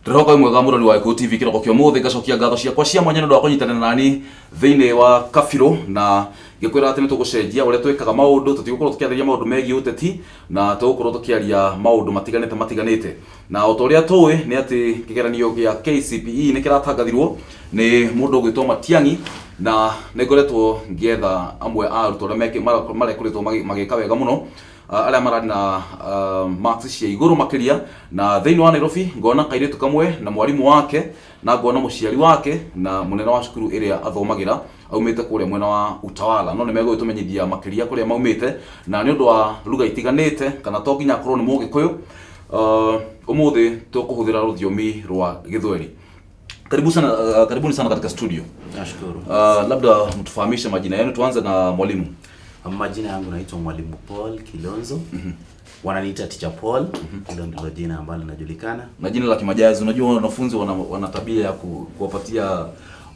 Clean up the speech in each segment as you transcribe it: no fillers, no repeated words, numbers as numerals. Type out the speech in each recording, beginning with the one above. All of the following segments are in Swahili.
Ndĩroka mwega mũrori wa Gĩkũyũ TV kĩroko kĩa ũmũthĩ, ngacokia ngatho ciakwa cia mwanya nĩ ũndũ wa kũnyitanĩra nani thĩinĩ wa kabirũ, na ngĩkwĩra atĩ nĩ tũgũcenjia ũrĩa twĩkaga maũndũ. Tũtigũkorwo tũkĩarĩria maũndũ megiĩ ũteti, na tũgũkorwo tũkĩaria maũndũ matiganĩte matiganĩte. Na o ta ũrĩa tũĩ nĩ atĩ kĩgeranio gĩa KCPE nĩ kĩratangathirwo nĩ mũndũ ũgwĩtwo Matiang'i, na nĩ ngoretwo ngĩetha amwe a arutwo arĩa marekoretwo magĩka wega mũno, arĩa mararĩ na marks cia igũrũ makĩria. Na thĩinĩ wa Nairobi ngona kairĩtu kamwe na mwarimũ wake, na ngona mũciari wake na mũnene wa cukuru ĩrĩa athomagĩra, aumĩte kũrĩa mwena wa Utawala, no nĩ megũgĩtũmenyithia makĩria kũrĩa maumĩte. Na nĩ ũndũ wa lugha itiganĩte, kana to nginya akorwo nĩ Mũgĩkũyũ, ũmũthĩ tũkũhũthĩra rũthiomi rwa Gĩthweri. Karibu sana, karibuni sana katika studio. Nashukuru. Labda mtufahamishe majina yenu, tuanze na mwalimu. Majina yangu naitwa Mwalimu Paul Kilonzo. Wananiita Teacher Paul. Hilo ndilo jina ambalo linajulikana. Na jina la kimajazi, unajua wanafunzi wana tabia ya kuwapatia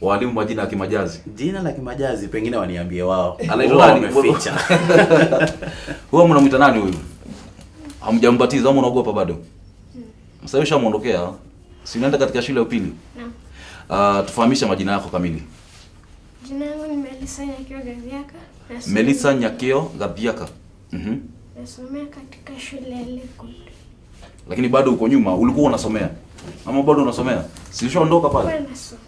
walimu majina ya kimajazi. Jina la kimajazi pengine waniambie wao. Anaitwa Huwa nani? wameficha. Huwa mnamuita nani huyu? Hamjambatiza ama unaogopa bado? Sasa ushamuondokea. Si unaenda katika shule ya upili? Naam. Tufahamishe majina yako kamili. Jina langu ni Melissa Nyakio Gathiaka. Melissa Nyakio Gathiaka. Nasomea katika shule ya Lakewood. Lakini bado uko nyuma, ulikuwa unasomea? Ama bado unasomea? Si ushaondoka pale? Nilikuwa nasomea.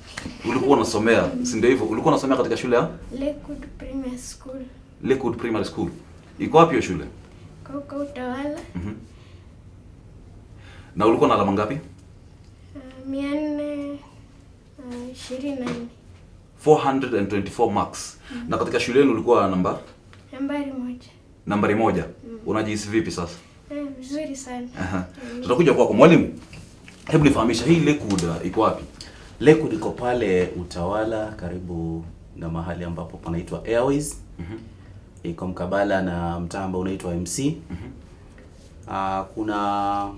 Ulikuwa unasomea, si ndio hivyo? Ulikuwa unasomea katika shule ya Lakewood Primary School. Lakewood Primary School. Iko wapi hiyo shule? Kwa Utawala. Na ulikuwa na alama ngapi? 424. 424 marks. Na katika shule yenu ulikuwa namba? Nambari 1. Nambari 1. Unajihisi vipi sasa? Vizuri sana. Tutakuja kwako mwalimu. Hebu nifahamishe hii Lakewood iko wapi? Lakewood iko pale Utawala karibu na mahali ambapo panaitwa Airways. Iko mkabala na mtaa ambao unaitwa MC. Kuna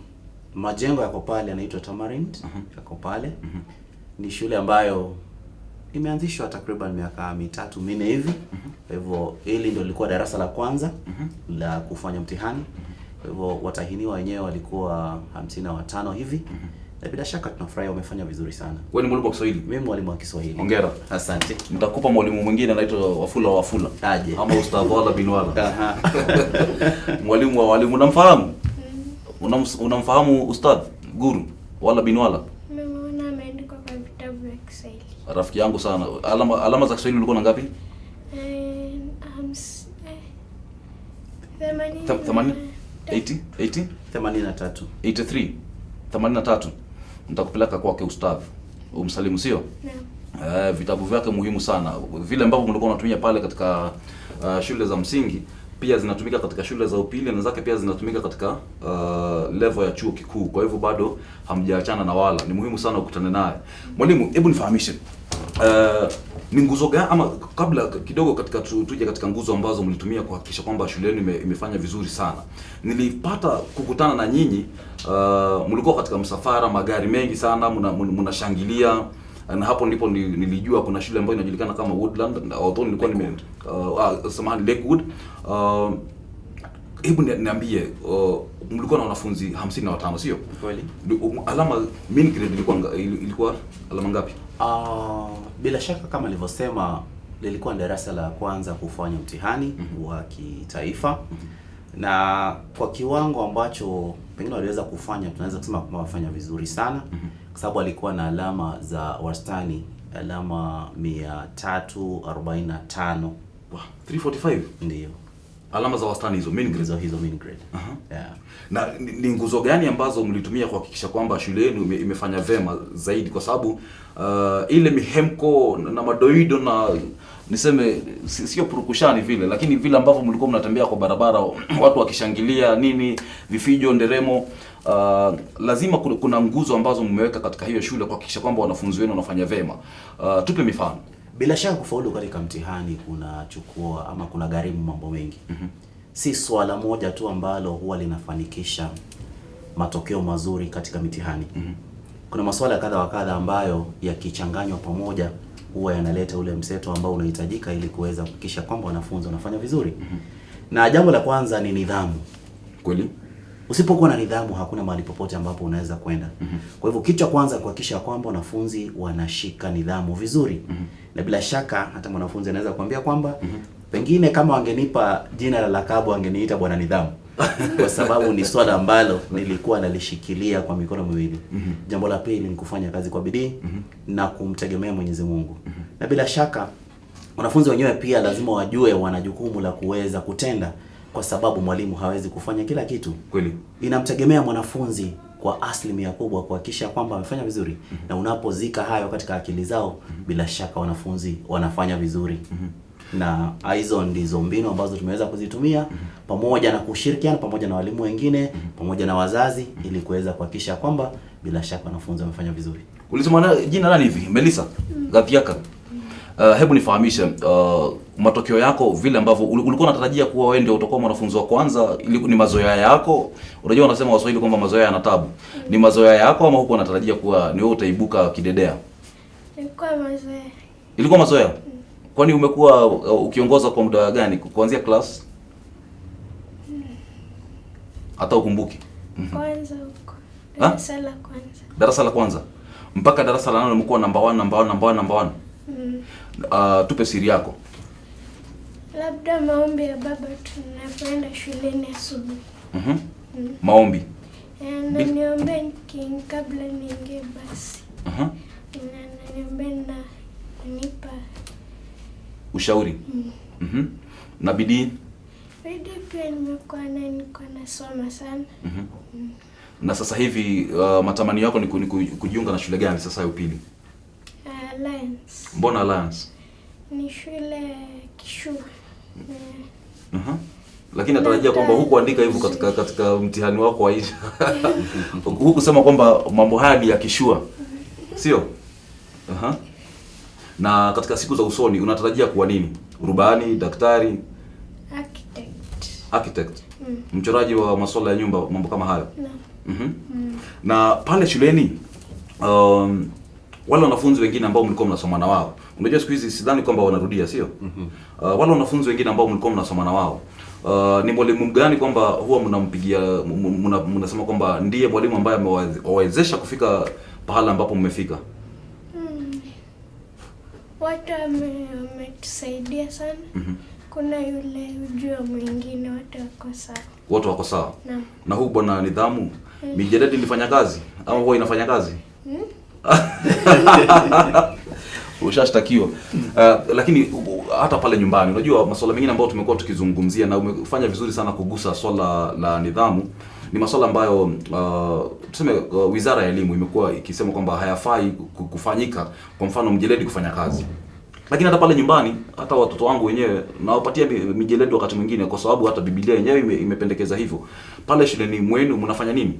majengo yako pale yanaitwa Tamarind, yako pale. Ni shule ambayo imeanzishwa takriban miaka 3-4 hivi. Kwa hivyo hili ndio lilikuwa darasa la kwanza la kufanya mtihani. Kwa hivyo watahiniwa wenyewe walikuwa 55 hivi. Na bila shaka tunafurahi wamefanya vizuri sana. Wewe ni mwalimu wa Kiswahili? Mimi mwalimu wa Kiswahili. Hongera. Asante. Nitakupa mwalimu mwingine anaitwa Wafula Wafula. Aje. Ama Ustadh Wala bin Wala. Mwalimu wa walimu unamfahamu? Unamfahamu Ustadh Guru Wala bin Wala? Nimeona ameandikwa kwa vitabu vya Kiswahili. Rafiki yangu sana. Alama za Kiswahili ulikuwa na ngapi? 80 80? 80? 80? 83. 83. 83. Nitakupeleka kwake Ustadh. Umsalimu, sio? Naam. Vitabu vyake muhimu sana. Vile ambavyo mlikuwa mnatumia pale katika shule za msingi pia zinatumika katika shule za upili, na zake pia zinatumika katika level ya chuo kikuu. Kwa hivyo bado hamjaachana na wala. Ni muhimu sana ukutane naye. Mwalimu, hebu nifahamishe. Ni nguzo gani, ama kabla kidogo katika tuje katika nguzo ambazo mlitumia kuhakikisha kwamba shule yenu imefanya vizuri sana. Nilipata kukutana na nyinyi, mlikuwa katika msafara, magari mengi sana, mnashangilia. Na hapo ndipo nilijua kuna shule ambayo inajulikana kama Woodland, na although nilikuwa nime, samahani, Lakewood. Hebu niambie, mlikuwa na wanafunzi 55, sio? Kweli. Alama mean grade ilikuwa alama ngapi? Bila shaka kama nilivyosema, lilikuwa ni darasa la kwanza kufanya mtihani wa kitaifa. Na kwa kiwango ambacho pengine waliweza kufanya, tunaweza kusema kwamba wafanya vizuri sana. Kwa sababu walikuwa na alama za wastani alama 345. Wow, 345? Ndio. Alama za wastani hizo, mean grade. Hizo, hizo mean grade. Yeah. Na ni nguzo gani ambazo mlitumia kuhakikisha kwamba shule yenu imefanya vema zaidi? Kwa sababu ile mihemko na madoido na niseme sio purukushani vile, lakini vile ambavyo mlikuwa mnatembea kwa barabara watu wakishangilia nini, vifijo, nderemo, lazima kuna nguzo ambazo mmeweka katika hiyo shule kuhakikisha kwamba wanafunzi wenu wanafanya vema. Tupe mifano. Bila shaka kufaulu katika mtihani kunachukua ama kuna gharimu mambo mengi. Si swala moja tu ambalo huwa linafanikisha matokeo mazuri katika mitihani. Kuna masuala kadha wa kadha ambayo yakichanganywa pamoja huwa yanaleta ule mseto ambao unahitajika ili kuweza kuhakikisha kwamba wanafunzi wanafanya vizuri. Na jambo la kwanza ni nidhamu. Kweli? Usipokuwa na nidhamu hakuna mahali popote ambapo unaweza kwenda. Kwa hivyo kitu cha kwanza kuhakikisha kwamba wanafunzi wanashika nidhamu vizuri. Na bila shaka hata mwanafunzi anaweza kuambia kwamba pengine kama wangenipa jina la lakabu wangeniita bwana nidhamu kwa sababu ni swala ambalo nilikuwa nalishikilia kwa mikono miwili. Jambo la pili ni kufanya kazi kwa bidii na kumtegemea Mwenyezi Mungu. Na bila shaka wanafunzi wenyewe pia lazima wajue wana jukumu la kuweza kutenda, kwa sababu mwalimu hawezi kufanya kila kitu. Kweli. Inamtegemea mwanafunzi kwa asilimia kubwa kuhakikisha kwamba amefanya vizuri. Na unapozika hayo katika akili zao, bila shaka wanafunzi wanafanya vizuri. Na hizo ndizo mbinu ambazo tumeweza kuzitumia pamoja na kushirikiana pamoja na walimu wengine pamoja na wazazi ili kuweza kuhakikisha kwamba bila shaka wanafunzi wamefanya vizuri. Ulisema jina nani hivi? Melissa Gathiaka. Hebu nifahamishe matokeo yako vile ambavyo ulikuwa unatarajia kuwa wewe ndio utakuwa mwanafunzi wa kwanza, ili ni mazoea yako? Unajua wanasema Waswahili kwamba mazoea yana tabu. Ni mazoea yako ama hukuwa unatarajia kuwa ni wewe utaibuka kidedea? Ilikuwa mazoea. Ilikuwa mazoea? Kwani umekuwa ukiongoza kwa muda gani? Kuanzia class? Hata ukumbuki? Kwanza huko. Darasa la kwanza. Darasa la kwanza mpaka darasa la 8 umekuwa number 1, number 1, number 1, number 1. Tupe siri yako. Labda maombi ya baba tunapoenda shuleni asubuhi. Maombi. Ananiombea kabla niingie basi. Ananiombea na kunipa Ushauri. Na bidii. Bidii pia nimekuwa nayo, nilikuwa nasoma sana. Na sasa hivi matamanio yako ni kujiunga na shule gani sasa ya upili? Alliance. Mbona Alliance? Ni shule Kishua. Lakini natarajia kwamba hukuandika hivyo katika mtihani wako wa insha. Hukusema kwamba mambo haya ni ya kishua. Sio? Na katika siku za usoni unatarajia kuwa nini? Rubani, daktari, Architect. Architect. Mchoraji wa masuala ya nyumba, mambo kama hayo. Naam. Na pale shuleni wale wanafunzi wengine ambao mlikuwa mnasoma na wao, unajua siku hizi sidhani kwamba wanarudia, sio? Wale wanafunzi wengine ambao mlikuwa mnasoma na wao, ni mwalimu gani kwamba huwa mnampigia, mnasema kwamba ndiye mwalimu ambaye amewawezesha kufika pahala ambapo mmefika? Watu wametusaidia sana. Kuna yule ujua mwingine, watu wako sawa. Watu wako sawa. Naam. Na huu bwana nidhamu, mijeledi ilifanya kazi ama huwa inafanya kazi? Ushashtakiwa. Lakini hata pale nyumbani, unajua masuala mengine ambayo tumekuwa tukizungumzia na umefanya vizuri sana kugusa swala la nidhamu, ni masuala ambayo tuseme Wizara ya Elimu imekuwa ikisema kwamba hayafai kufanyika, kwa mfano mjeledi kufanya kazi. Lakini hata pale nyumbani, hata watoto wangu wenyewe nawapatia mijeledi wakati mwingine, kwa sababu hata Biblia yenyewe imependekeza hivyo. Pale shuleni mwenu mnafanya nini?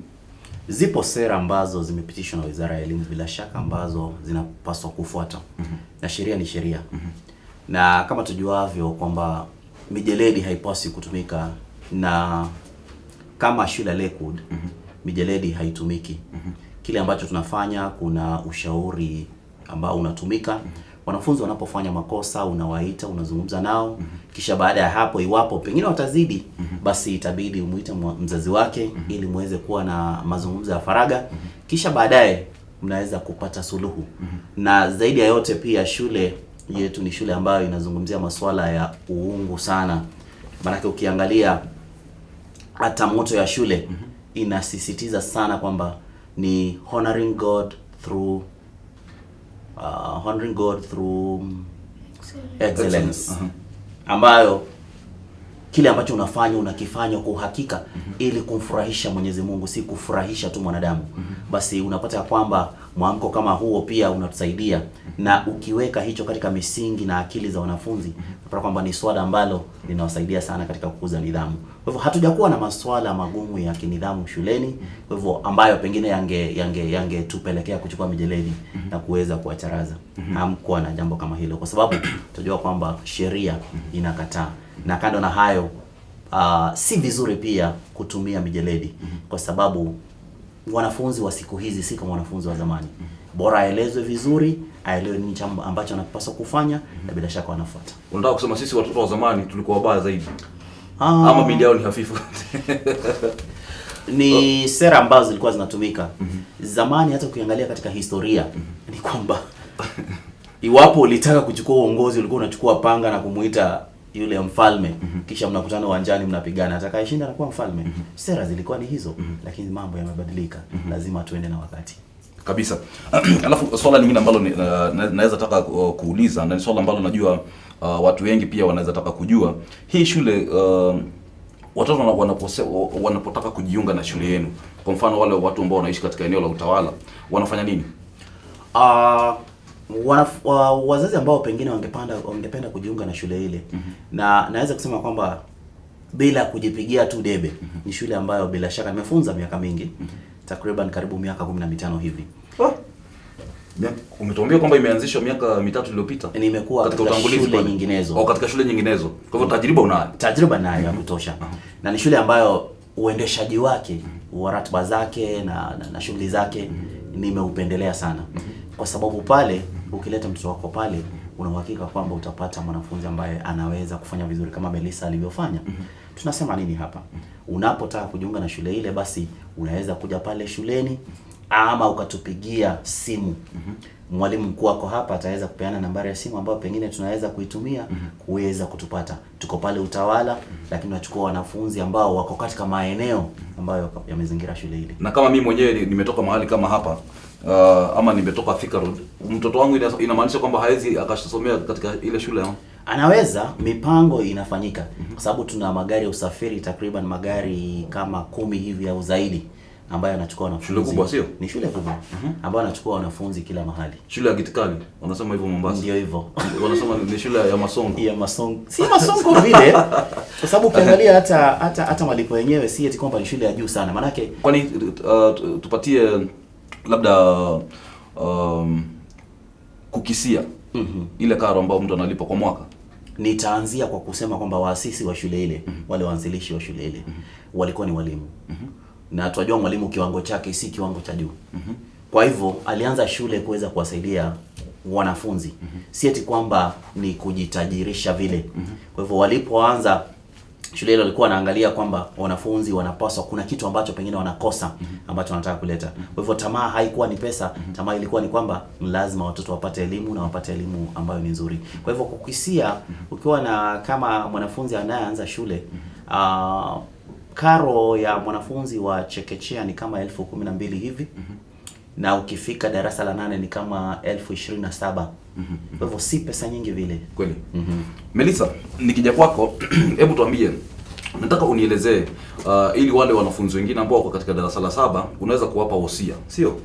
Zipo sera ambazo zimepitishwa na Wizara ya Elimu bila shaka ambazo zinapaswa kufuatwa. Na sheria ni sheria. Na kama tujuavyo kwamba mijeledi haipaswi kutumika, na kama shule ya Lakewood mijeledi haitumiki. Kile ambacho tunafanya, kuna ushauri ambao unatumika. Wanafunzi wanapofanya makosa unawaita, unazungumza nao. Kisha baada ya hapo, iwapo pengine watazidi, basi itabidi umuite mzazi wake ili muweze kuwa na mazungumzo ya faragha. Kisha baadaye mnaweza kupata suluhu. Na zaidi ya yote pia shule yetu ni shule ambayo inazungumzia masuala ya uungu sana. Maanake ukiangalia hata moto ya shule inasisitiza sana kwamba ni honoring God through honoring God through excellence. Ambayo kile ambacho unafanya unakifanya kwa uhakika ili kumfurahisha Mwenyezi Mungu, si kufurahisha tu mwanadamu. Basi unapata kwamba mwamko kama huo pia unatusaidia, na ukiweka hicho katika misingi na akili za wanafunzi, unapata kwamba ni swala ambalo linawasaidia sana katika kukuza nidhamu. Kwa hivyo hatujakuwa na maswala magumu ya kinidhamu shuleni, kwa hivyo ambayo pengine yangetupelekea kuchukua mijeledi na kuweza kuwacharaza. Hamkuwa na jambo kama hilo, kwa sababu tunajua kwamba sheria inakataa. Na kando na hayo, si vizuri pia kutumia mijeledi, kwa sababu wanafunzi wa siku hizi si kama wanafunzi wa zamani. Bora aelezwe vizuri, aelewe nini ambacho anapaswa kufanya, na bila shaka wanafuata. Unataka kusema sisi watoto wa zamani tulikuwa wabaya zaidi? Ama mili yao ni hafifu? Ni sera ambazo zilikuwa zinatumika zamani. Hata ukiangalia katika historia ni kwamba iwapo ulitaka kuchukua uongozi ulikuwa unachukua panga na kumuita yule mfalme, kisha mnakutana uwanjani mnapigana, atakayeshinda anakuwa mfalme. Sera zilikuwa ni hizo, lakini mambo yamebadilika, lazima tuende na wakati. Kabisa. Alafu swala lingine ambalo naweza taka kuuliza, na ni swala ambalo najua watu wengi pia wanaweza taka kujua, hii shule, watoto wanapotaka kujiunga na shule yenu, kwa mfano wale watu ambao wanaishi katika eneo la Utawala, wanafanya nini? Wazazi ambao pengine wangependa kujiunga na shule ile, na naweza kusema kwamba bila kujipigia tu debe, ni shule ambayo bila shaka nimefunza miaka mingi, takriban karibu miaka 15 hivi. Oh. Umetuambia kwamba imeanzishwa miaka 3 iliyopita. Nimekuwa katika katika utangulizi shule pale. nyinginezo. Au katika shule nyinginezo. Kwa hivyo tajriba unayo. Tajriba nayo ya kutosha. Na ni shule ambayo uendeshaji wake wa ratiba zake na shughuli zake nimeupendelea sana. Kwa sababu pale ukileta mtoto wako pale una uhakika kwamba utapata mwanafunzi ambaye anaweza kufanya vizuri kama Melissa alivyofanya. Tunasema nini hapa? Unapotaka kujiunga na shule ile, basi unaweza kuja pale shuleni ama ukatupigia simu. Mwalimu mkuu wako hapa ataweza kupeana nambari ya simu ambayo pengine tunaweza kuitumia kuweza kutupata. Tuko pale Utawala, lakini tunachukua wanafunzi ambao wako katika maeneo ambayo yamezingira shule ile. Na kama mimi mwenyewe nimetoka mahali kama hapa, ama nimetoka Thika Road, mtoto wangu inamaanisha kwamba hawezi akasomea katika ile shule ama? Anaweza, mipango inafanyika kwa sababu tuna magari ya usafiri takriban magari kama 10 hivi au zaidi ambayo yanachukua wanafunzi. Shule kubwa, sio? Ni shule kubwa ambayo anachukua wanafunzi kila mahali. Shule ya Gitikali wanasema hivyo Mombasa. Ndio hivyo. Wanasema ni shule ya Masongo. Ya Masongo. Si Masongo vile. Kwa sababu ukiangalia hata malipo yenyewe si eti kwamba ni shule ya juu sana. Maanake kwani tupatie labda kukisia ile karo ambayo mtu analipa kwa mwaka. Nitaanzia kwa kusema kwamba waasisi wa shule ile, wale waanzilishi wa shule ile walikuwa ni walimu. Na tunajua mwalimu kiwango chake si kiwango cha juu. Kwa hivyo alianza shule kuweza kuwasaidia wanafunzi. Si eti kwamba ni kujitajirisha vile. Kwa hivyo walipoanza shule ile walikuwa wanaangalia kwamba wanafunzi wanapaswa, kuna kitu ambacho pengine wanakosa ambacho wanataka kuleta. Kwa hivyo tamaa haikuwa ni pesa, tamaa ilikuwa ni kwamba lazima watoto wapate elimu na wapate elimu ambayo ni nzuri. Kwa hivyo kukisia, ukiwa na kama mwanafunzi anayeanza shule, karo ya mwanafunzi wa chekechea ni kama 12,000 hivi. Na ukifika darasa la 8 ni kama 27,000. Kwa hivyo si pesa nyingi vile. Kweli. Melissa, nikija kwako, hebu tuambie, nataka unielezee ili wale wanafunzi wengine ambao wako katika darasa la 7 unaweza kuwapa wosia, sio?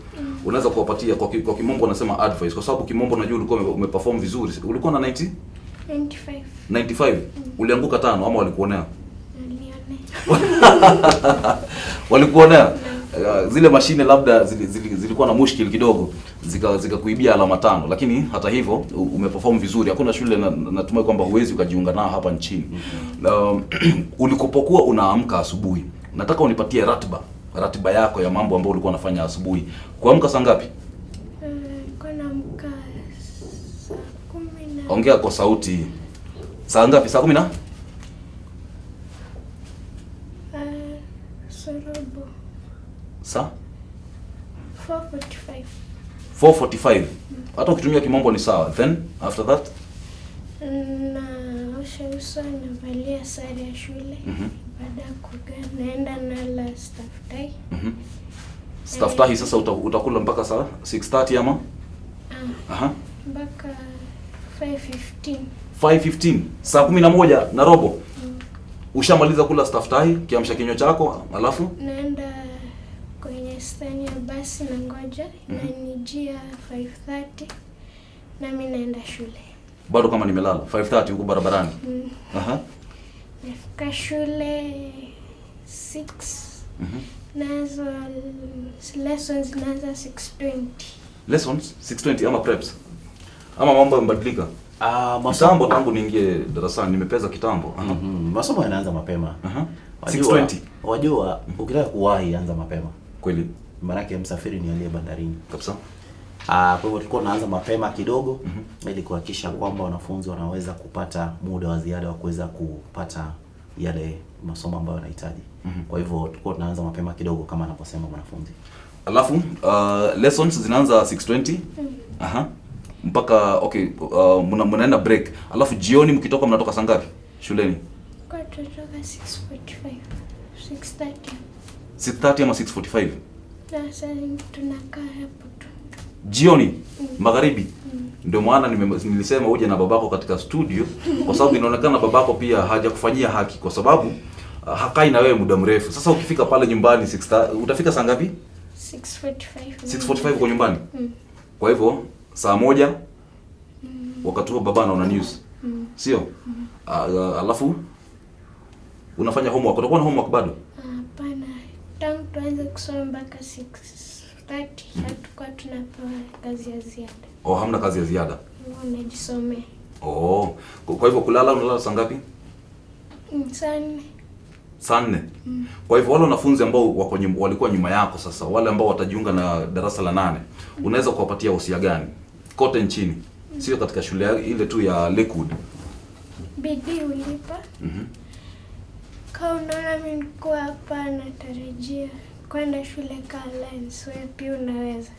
Unaweza kuwapatia kwa kimombo wanasema advice, kwa sababu kimombo najua ulikuwa umeperform vizuri. Ulikuwa na 90? 95. 95. Ulianguka 5 ama walikuonea? Walionea. Walikuonea? Zile mashine labda zilikuwa na mushkil kidogo, zikakuibia alama 5, lakini hata hivyo umeperform vizuri. Hakuna shule natumai kwamba huwezi ukajiunga nao hapa nchini. Ulikopokuwa unaamka asubuhi, nataka unipatie ratiba yako ya mambo ambayo ulikuwa unafanya asubuhi. Kuamka saa ngapi? Nilikuwa naamka saa 10 na Ongea kwa sauti. Saa ngapi? Saa 10 na? Robo. Saa? 4:45. 4:45. Hata ukitumia kimombo ni sawa. Then after that? Naosha uso, navalia sare ya shule. Baada ya kuoga naenda nala staftahi. Staftahi sasa utakula mpaka saa 6:30 ama? Mpaka 5:15. 5:15. Saa 11 na robo. Ushamaliza kula staftahi, kiamsha kinywa chako, alafu naenda kwenye stani ya basi na ngoja inanijia 5:30 na mimi naenda shule. Bado kama nimelala 5:30 huko barabarani. Nafika shule 6. Nazo lessons zinaanza 6:20. Lessons 6:20 ama preps? Ama mambo yamebadilika? Kitambo tangu niingie darasani nimepeza kitambo. Masomo yanaanza mapema. 6:20. Wajua ukitaka kuwahi anza mapema. Kweli. Maanake msafiri ni aliye bandarini. Kabisa. Kwa hivyo tulikuwa tunaanza mapema kidogo ili kuhakikisha kwamba wanafunzi wanaweza kupata muda wa ziada wa kuweza kupata yale masomo ambayo wanahitaji. Kwa hivyo tulikuwa tunaanza mapema kidogo kama anavyosema mwanafunzi. Alafu lessons zinaanza 6:20. Aha. Mpaka okay, mnaenda break. Alafu jioni mkitoka mnatoka saa ngapi shuleni? Kwa tunatoka 6:45, 6:30. 6:30 ama 6:45? Na saa tunakaa hapo tu. Jioni, magharibi. Ndio maana nilisema uje na babako katika studio, kwa sababu inaonekana babako pia hajakufanyia haki, kwa sababu hakai na wewe muda mrefu. Sasa ukifika pale nyumbani 6, utafika saa ngapi? 6:45. 6:45 uko nyumbani. Kwa hivyo saa 1 wakati huo baba anaona news. Sio? Alafu unafanya homework. Utakuwa na homework bado? Hapana, tangu tuanze kusoma mpaka 6:30 hatukuwa tunapewa kazi ya ziada. Oh, hamna kazi ya ziada. Unajisomea. Oh, kwa hivyo kulala unalala saa ngapi? Saa 4. Saa 4. Kwa hivyo wale wanafunzi ambao wako walikuwa nyuma yako sasa, wale ambao watajiunga na darasa la 8, unaweza kuwapatia wosia gani kote nchini? Sio katika shule ile tu ya Lakewood. Bidii ulipa. Kama unaona mimi niko hapa natarajia kwenda shule ka Alliance, wewe pia unaweza.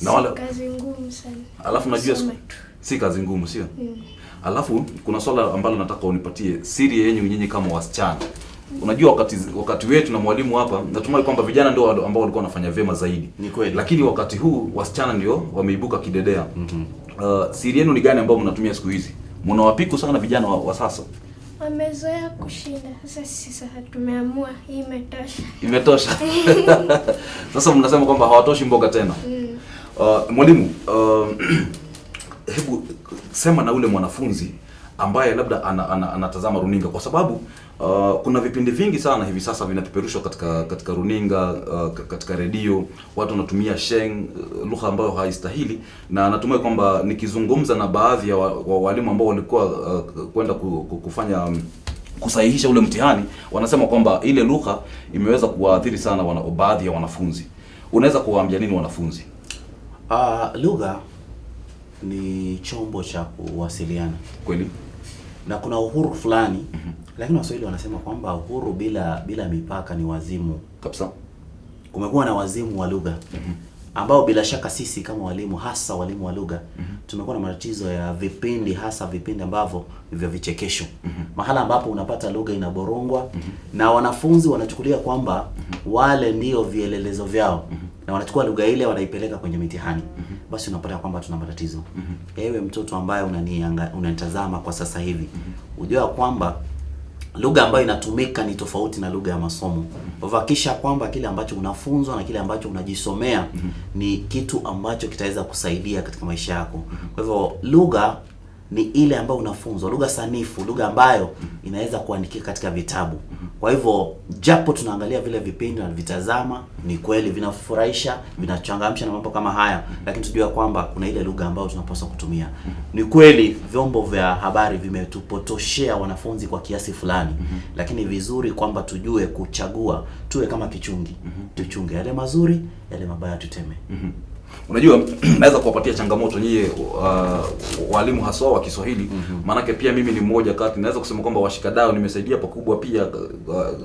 Na wale Si kazi ngumu sana. Alafu najua si kazi ngumu, sio? Alafu kuna swala ambalo nataka unipatie siri yenu nyinyi kama wasichana. Unajua wakati wetu na mwalimu hapa, natumai kwamba vijana ndio ambao walikuwa wanafanya vyema zaidi. Ni kweli. Lakini wakati huu wasichana ndio wameibuka kidedea. Siri yenu ni gani ambayo mnatumia siku hizi? Mnawapiku sana vijana wa sasa. Wamezoea kushinda. Sasa sisi sasa tumeamua hii imetosha. Imetosha. Sasa mnasema kwamba hawatoshi mboga tena. Mwalimu, hebu sema na ule mwanafunzi ambaye labda anatazama runinga, kwa sababu kuna vipindi vingi sana hivi sasa vinapeperushwa katika runinga, katika redio, watu wanatumia sheng, lugha ambayo haistahili, na natumai kwamba nikizungumza na baadhi ya walimu ambao walikuwa kwenda kufanya kusahihisha ule mtihani, wanasema kwamba ile lugha imeweza kuwaathiri sana baadhi ya wanafunzi. Unaweza kuwaambia nini wanafunzi? Lugha ni chombo cha kuwasiliana. Kweli? Na kuna uhuru fulani, lakini Waswahili wanasema kwamba uhuru bila mipaka ni wazimu. Kabisa. Kumekuwa na wazimu wa lugha ambao bila shaka sisi kama walimu, hasa walimu wa lugha, tumekuwa na matatizo ya vipindi, hasa vipindi ambavyo ni vya vichekesho. Mahala ambapo unapata lugha inaborongwa na wanafunzi wanachukulia kwamba wale ndio vielelezo vyao na wanachukua lugha ile wanaipeleka kwenye mitihani. Basi unapata kwamba tuna matatizo. Ewe mtoto ambaye unanitazama kwa sasa hivi, ujue kwamba lugha ambayo inatumika ni tofauti na lugha ya masomo. Hakikisha kwamba kile ambacho unafunzwa na kile ambacho unajisomea ni kitu ambacho kitaweza kusaidia katika maisha yako. Kwa hivyo lugha ni ile ambayo unafunzwa, lugha sanifu, lugha ambayo inaweza kuandikika katika vitabu. Kwa hivyo japo tunaangalia vile vipindi na vitazama, ni kweli vinafurahisha, vinachangamsha na mambo kama haya, lakini tujue kwamba kuna ile lugha ambayo tunapaswa kutumia. Ni kweli vyombo vya habari vimetupotoshea wanafunzi kwa kiasi fulani, lakini vizuri kwamba tujue kuchagua, tuwe kama kichungi, tuchunge yale mazuri, yale mabaya tuteme. Unajua, naweza kuwapatia changamoto nyie, walimu haswa wa Kiswahili. Maanake pia mimi ni mmoja kati, naweza kusema kwamba washikadau nimesaidia pakubwa pia.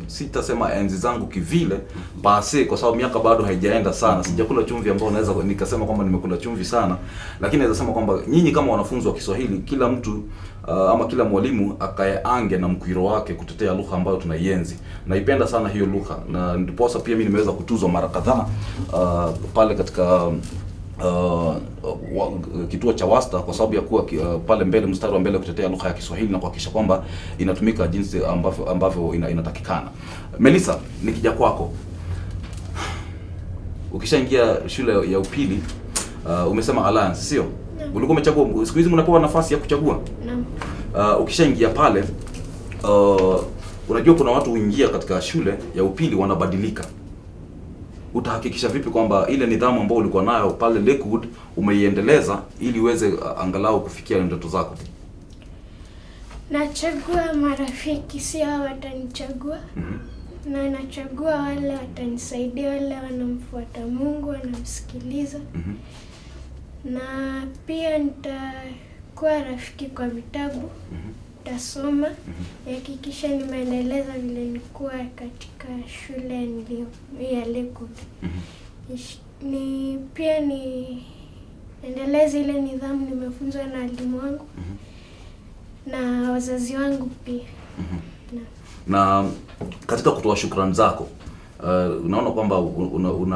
Sitasema enzi zangu kivile basi, kwa sababu miaka bado haijaenda sana, sijakula chumvi ambao naweza nikasema kwamba nimekula chumvi sana, lakini naweza sema kwamba nyinyi kama wanafunzi wa Kiswahili, kila mtu ama kila mwalimu akae ange na mkwiro wake kutetea lugha ambayo tunaienzi. Naipenda sana hiyo lugha, na ndiposa pia mimi nimeweza kutuzwa mara kadhaa pale katika kituo cha Wasta kwa sababu ya kuwa pale mbele, mstari wa mbele kutetea lugha ya Kiswahili na kuhakikisha kwamba inatumika jinsi ambavyo inatakikana. Melissa, nikija kwako, ukishaingia shule ya upili, umesema Alliance, sio? Naam. Ulikuwa umechagua, siku hizi mnapewa nafasi ya kuchagua. Naam. Ukishaingia pale, unajua kuna watu huingia katika shule ya upili wanabadilika. Utahakikisha vipi kwamba ile nidhamu ambayo ulikuwa nayo pale Lakewood umeiendeleza ili uweze angalau kufikia ndoto zako? Nachagua marafiki, si hao watanichagua. Na nachagua wale watanisaidia, wale wanamfuata Mungu, wanamsikiliza. Na pia nitakuwa rafiki kwa vitabu. Nitasoma, nihakikishe nimeendeleza vile nilikuwa katika shule nilio ya Lakewood. Ni pia niendeleze ile nidhamu nimefunzwa na walimu wangu na wazazi wangu pia. Naam. Na katika kutoa shukrani zako, unaona kwamba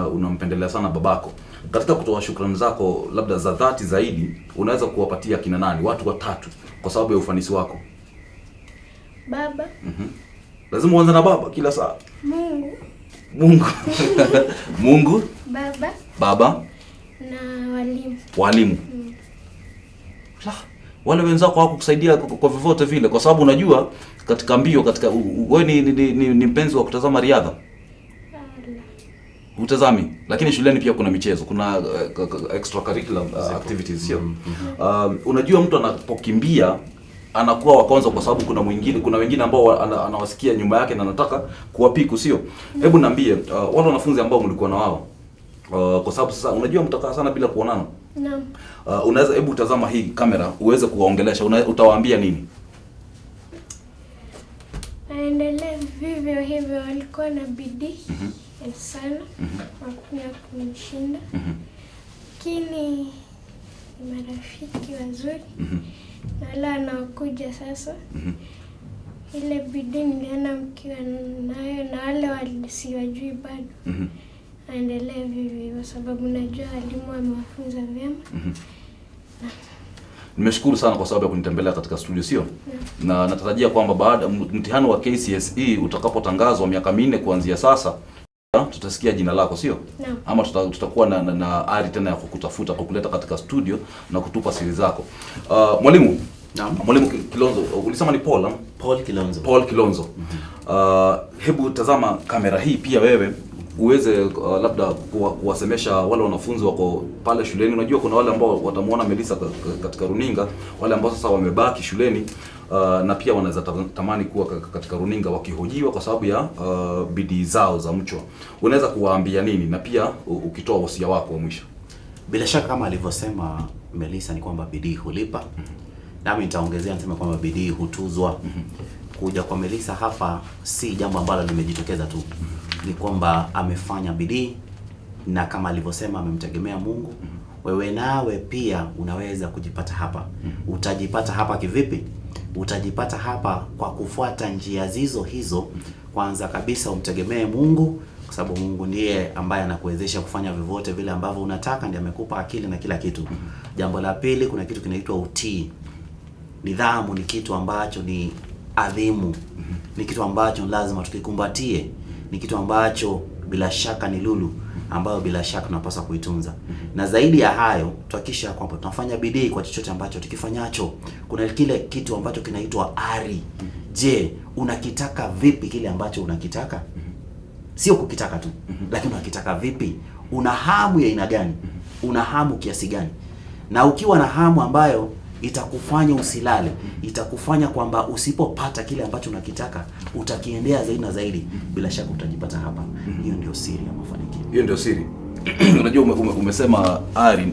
unampendelea sana babako. Katika kutoa shukrani zako labda za dhati zaidi, unaweza kuwapatia kina nani? Watu watatu kwa sababu ya ufanisi wako. Baba, Lazima uanze na baba kila saa. Mungu, Mungu. Mungu, baba baba, na walimu. Walimu. La, wale wenzako hawakukusaidia kwa vyovyote vile, kwa sababu unajua katika mbio, katika wewe ni mpenzi wa kutazama riadha? Ala. Hutazami, lakini shuleni pia kuna michezo, kuna extracurricular activities, sio? Unajua mtu anapokimbia anakuwa wa kwanza kwa sababu kuna mwingine, kuna wengine ambao anawasikia nyuma yake na anataka kuwapiku, sio? Hebu niambie, wale wanafunzi ambao mlikuwa na wao, kwa sababu sasa unajua mtakaa sana bila kuonana. Naam. Unaweza hebu tazama hii kamera uweze kuwaongelesha, utawaambia nini? Aendelee vivyo hivyo, walikuwa na bidii sana, hakuna kunishinda, lakini ni marafiki wazuri na wale wanaokuja sasa, ile bidii niliona mkiwa nayo na wale siwajui bado, aendelee vivyo hivyo, sababu najua walimu wamewafunza vyema. Nimeshukuru sana kwa sababu ya kunitembelea katika studio, sio? Na natarajia kwamba baada mtihani wa KCSE utakapotangazwa miaka 4 kuanzia sasa, tutasikia jina lako, sio? Naam. Ama tutakuwa na ari tena ya kukutafuta, kukuleta katika studio na kutupa siri zako. Mwalimu. Naam. Mwalimu Kilonzo, ulisema ni Paul, ama? Paul Kilonzo. Paul Kilonzo. Hebu tazama kamera hii pia wewe uweze labda kuwasemesha wale wanafunzi wako pale shuleni. Unajua kuna wale ambao watamuona Melissa katika runinga, wale ambao sasa wamebaki shuleni, na pia wanaweza tamani kuwa katika runinga wakihojiwa kwa sababu ya bidii zao za mchwa. Unaweza kuwaambia nini na pia ukitoa wasia wako wa mwisho? Bila shaka kama alivyosema Melissa ni kwamba bidii hulipa. Nami nitaongezea niseme kwamba bidii hutuzwa. Kuja kwa Melissa hapa si jambo ambalo limejitokeza tu. Ni kwamba amefanya bidii na kama alivyosema amemtegemea Mungu. Wewe nawe pia unaweza kujipata hapa. Utajipata hapa kivipi? Utajipata hapa kwa kufuata njia zizo hizo. Kwanza kabisa umtegemee Mungu, kwa sababu Mungu ndiye ambaye anakuwezesha kufanya vyovyote vile ambavyo unataka, ndiye amekupa akili na kila kitu. Jambo la pili, kuna kitu kinaitwa utii. Nidhamu ni kitu ambacho ni adhimu, ni kitu ambacho lazima tukikumbatie, ni kitu ambacho bila shaka ni lulu ambayo bila shaka tunapaswa kuitunza. Na zaidi ya hayo, tuhakikishe kwamba tunafanya bidii kwa chochote ambacho tukifanyacho. Kuna kile kitu ambacho kinaitwa ari. Je, unakitaka vipi kile ambacho unakitaka? Sio kukitaka tu, lakini unakitaka vipi? Una hamu ya aina gani? Una hamu kiasi gani? Na ukiwa na hamu ambayo itakufanya usilale, itakufanya kwamba usipopata kile ambacho unakitaka utakiendea zaidi na zaidi, bila shaka utajipata hapa. Hiyo ndio siri ya mafanikio. Hiyo ndio siri. Unajua umesema ari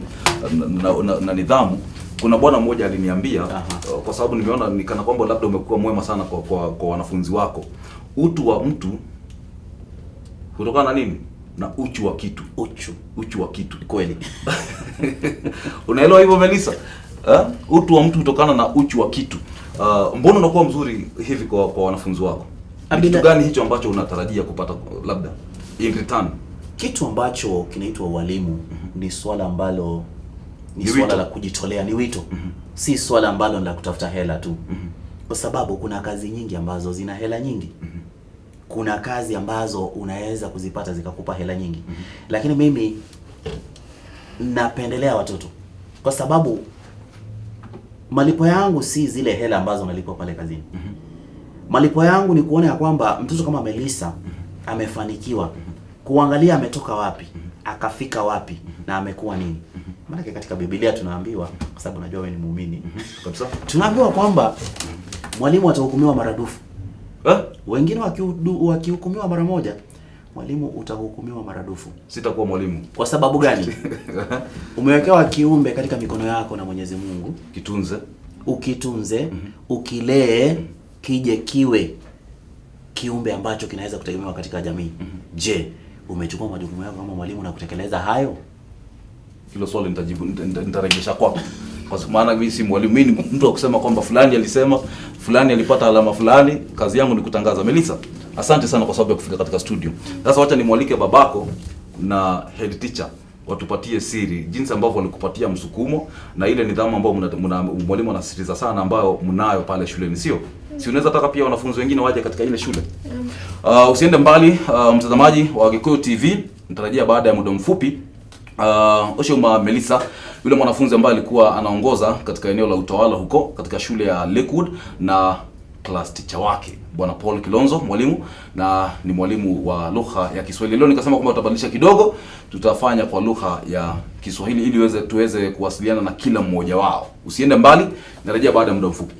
na nidhamu. Kuna bwana mmoja aliniambia, kwa sababu nimeona ni kana kwamba labda umekuwa mwema sana kwa wanafunzi wako. Utu wa mtu hutokana na nini? Na uchu wa kitu. Uchu. Uchu wa kitu. Kweli. Unaelewa hivyo Melissa? Utu wa mtu hutokana na uchu wa kitu. Mbona unakuwa mzuri hivi kwa wanafunzi wako? Ni kitu gani hicho ambacho unatarajia kupata labda in return? Kitu ambacho kinaitwa ualimu ni swala ambalo ni Ni swala wito. la kujitolea, ni wito. Si swala ambalo ni la kutafuta hela tu. Kwa sababu kuna kazi nyingi ambazo zina hela nyingi. Kuna kazi ambazo unaweza kuzipata zikakupa hela nyingi. Lakini mimi napendelea watoto kwa sababu malipo yangu si zile hela ambazo nalipwa pale kazini. Malipo yangu ni kuona ya kwamba mtoto kama Melissa amefanikiwa, kuangalia ametoka wapi, akafika wapi na amekuwa nini. Maana katika Biblia tunaambiwa, kwa sababu najua wewe ni muumini, Kabisa. tunaambiwa kwamba mwalimu atahukumiwa maradufu. Wengine wakihukumiwa mara moja, mwalimu utahukumiwa maradufu. Sitakuwa mwalimu. Kwa sababu gani? Umewekewa kiumbe katika mikono yako na Mwenyezi Mungu. Kitunze. Ukitunze, ukilee, kije kiwe kiumbe ambacho kinaweza kutegemewa katika jamii. Je, umechukua majukumu yako kama mwalimu na kutekeleza hayo? Hilo swali nitajibu, nitarejesha kwako, kwa sababu maana mimi si mwalimu, mimi ni mtu wa kusema kwamba fulani alisema, fulani alipata alama fulani. Kazi yangu ni kutangaza. Melissa, asante sana kwa sababu ya kufika katika studio. Sasa wacha nimwalike babako na head teacher watupatie siri jinsi ambavyo walikupatia msukumo na ile nidhamu ambayo mwalimu anasisitiza sana ambayo mnayo pale shuleni, sio? Si unaweza taka pia wanafunzi wengine waje katika ile shule? Usiende mbali, mtazamaji wa Gikuyu TV, nitarajia baada ya muda mfupi. Oshoma Melissa, yule mwanafunzi ambaye alikuwa anaongoza katika eneo la utawala huko katika shule ya Lakewood, na class teacher wake Bwana Paul Kilonzo, mwalimu na ni mwalimu wa lugha ya Kiswahili. Leo nikasema kwamba tutabadilisha kidogo, tutafanya kwa lugha ya Kiswahili ili tuweze kuwasiliana na kila mmoja wao. Usiende mbali, narejea baada ya muda mfupi.